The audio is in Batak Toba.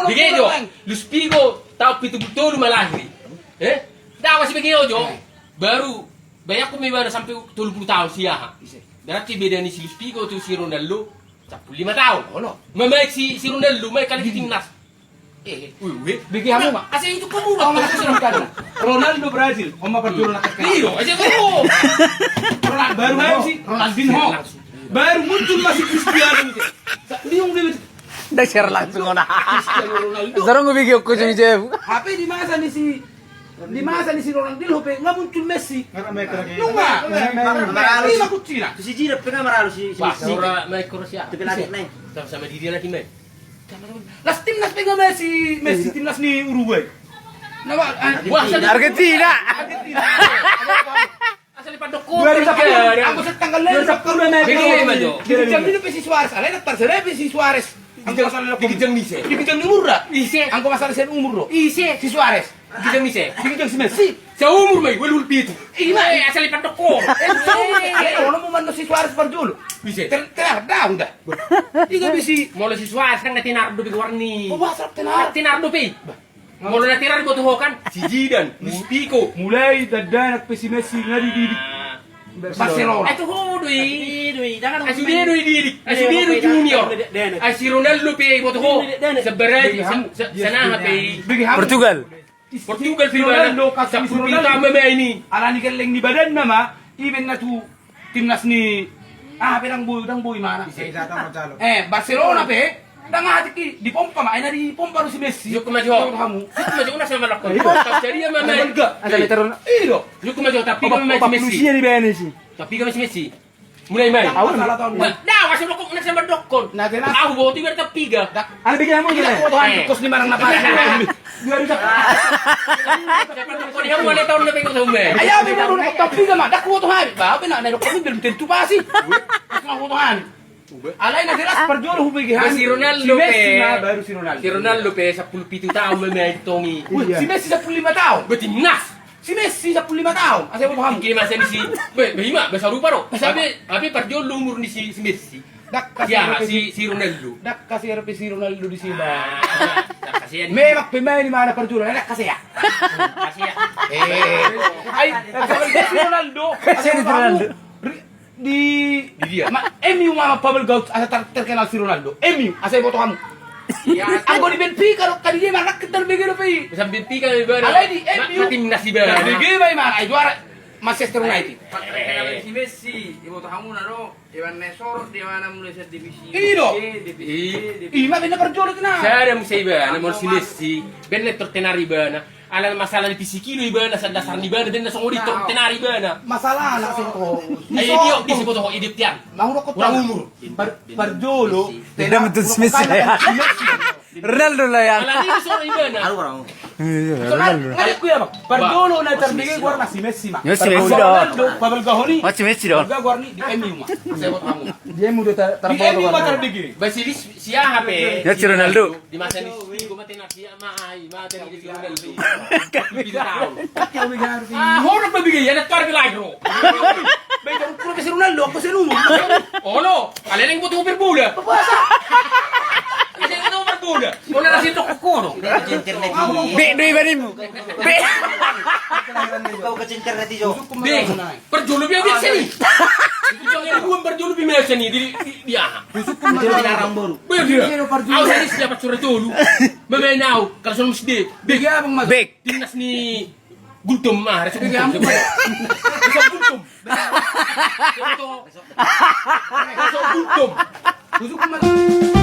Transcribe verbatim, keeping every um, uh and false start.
Bege jo, Luis Figo taon pitu pulu tolu ma lahir i. Eh? Ndang masibege jo. Baru, bayangkon ma ibana sampe tolu pulu taon si aha. Berarti beda ni si Luis Figo tu si Ronaldo sampulu lima taon. Olo. Mamaen si, si Ronaldo, maen kali di timnas. Eh, eh. Bege hamu ma. Asa itu kamu ma. Ronaldo Brazil, oma pardulu na. Iyo, asa itu. Ronaldo, baru maen si Ronaldinho. Baru muncul ma si Cristiano. Bingung dia. Nda share langsung ona. Cristiano Ronaldo. Sekarang gue bikin aku cumi jeb. H P di masa ni si, di masa ni si Ronaldinho pe nga muncul Messi. Nunga. Maralu. Ima kucina. Si Zidane pe nga maralu si, si Messi. Wah, ora maen Kroasia. Tapi lagi maen. Sama-sama di dia lagi maen. Las timnas pe nga maen si Messi, timnas ni Uruguay. Nama? Wah, Argentina. Argentina. Asal di pandok ko. Dua ribu sepuluh. Anggo set tanggal lima. Dua ribu sepuluh na. Bege ma jo. Diginjang ni pe si Suarez. Alai na tarsere pe si Suarez. Anggo asal diginjang ni se. Diginjang ni umurna. Ise. Anggo masalah sian umur do. Ise. Si Suarez. Diginjang ni se. Diginjang si Messi. Saumur ma i, ualu pulu pitu. Ima. Eh, asal di pandok ko. Eh, saumur. Eh, ono mu manno si Suarez parjolo. Ise. Ter-, tenar daun da. Iga bisi. Molo si Suarez kan na tenar dope goarna i. Oh, bahasa tenar. Tenar dope. Molo na tenar diboto ho kan, si Zidane, Luis Figo. Mulai dakdanak pe si Messi nga dididik Barcelona. Ai tu ho do i. Ai sude do i didik. Ai sude do i junior. Ai si Ronaldo pe diboto ho. Sebarang sana pe i. Portugal. Portugal pe ibana. Sampulu pitu taon ma maen i. Alani gelleng ni badanna ma, ibaen na tu timnas ni, ah, pe ndang boi, ndang boi mana. Eh, Barcelona pe, ndang aha tingki, dipompa ma, ai na dipompa do si Messi. Jukku ma jo. Hamu. Jukku ma jo, na sama lakon. Iya. Pas jadi ya, mama. Asa meter. Iyo. Jukku ma jo, tapi kan masih Messi. Tapi kan masih Messi. Mulai maen. Au. Ndang, masih dokon, na sama dokon. Au, boti berta piga. Ada bikin hamu gini. Kos lima orang napa? Dua ribu. Siapa dokon yang mana taon na pengen tahu, men? Ayo, be, baru top tiga mah. Dak kuat tuh hari. Babe, nak, nak dokon ini belum tentu pasti. Pas nak kuat tuh hari. Alai na jelas parjolo hubege hami. Si Ronaldo pe. Baru si Ronaldo. Si Ronaldo pe sampulu pitu taon be maen, Tomi. Wih, si Messi sampulu lima taon. Berarti nas. Si Messi sampulu lima taon. Asa boto hamu. Tingki masa ni si. Be, be ima, be sarupa do. Tapi, tapi parjolo umur ni si, si Messi. Dak kasi. Ya, si, si Ronaldo. Dak kasi R P si Ronaldo di sini. Dak kasi ya. Memang pemain di mana parjolo? Dak kasi ya. Kasi ya. Eh. Ai, asa si Ronaldo. Kasi ya di Ronaldo. Di, di dia. Ma, M U ma, ma pabel gaut asa ter-, terkenal si Ronaldo. M U, asa boto hamu. Anggo di Benfica do, kadi dia ma, nak terbege do pe i. Bisa Benfica do ibana. Alai di M U. Timnas ibana. Terbege ma ibana, ai juara Manchester United. Terkenal si Messi, iboto hamu na do. Iban na sorot dia mana mulai sian divisi. Iyo. Divisi. Ima bena parjolo kena. Sada musa ibana, molo si Messi. Bena tertenar ibana. Ala masalah ni fisik i do ibana, asa dasar ni ibana, bena songon i tertenar ibana. Masalah na singko. Ayo dia, dia si boto ho, idiot tian. Mau rokok. Kurang umur. Parjolo. Beda betul si Messi. Ronaldo lah ya. Ala ni songon ibana. Ronaldo. Ada ku ya, Bang. Parjolo na terbege goarna si Messi ma. Messi do. Ronaldo, pabel gaho ni. Messi do. Pabel gaho ni di M U ma. Saya buat kamu. Di M U do ter-, di M U ma terbege. Basi di si aha pe. Ya si Ronaldo. Di masa ni si Figo ma tenar dia ma ai, ma tenar dia si Ronaldo. Ah, horok ma bege, ya na tar belago. Baik, aku kurang si Ronaldo, aku seluruh. Olo, kalian yang butuh berbola. Apa puasa? Kalian yang butuh berbola. Bola nasi tok kono. Be, do ibanimu. Be. Kau ke cinter nanti, Jo. Be, parjolo be biasa ni. Itu jangan dua parjolo be biasa ni. Di, di, di aha. Busuk pun macam larang baru. Be, dia. Awas, ini siapa surat dulu. Bebe nau, kalau sudah mesti. Be. Bek. Timnas ni Gultom, ah, resep Gultom. Resep Gultom. Resep Gultom. Busuk pun macam.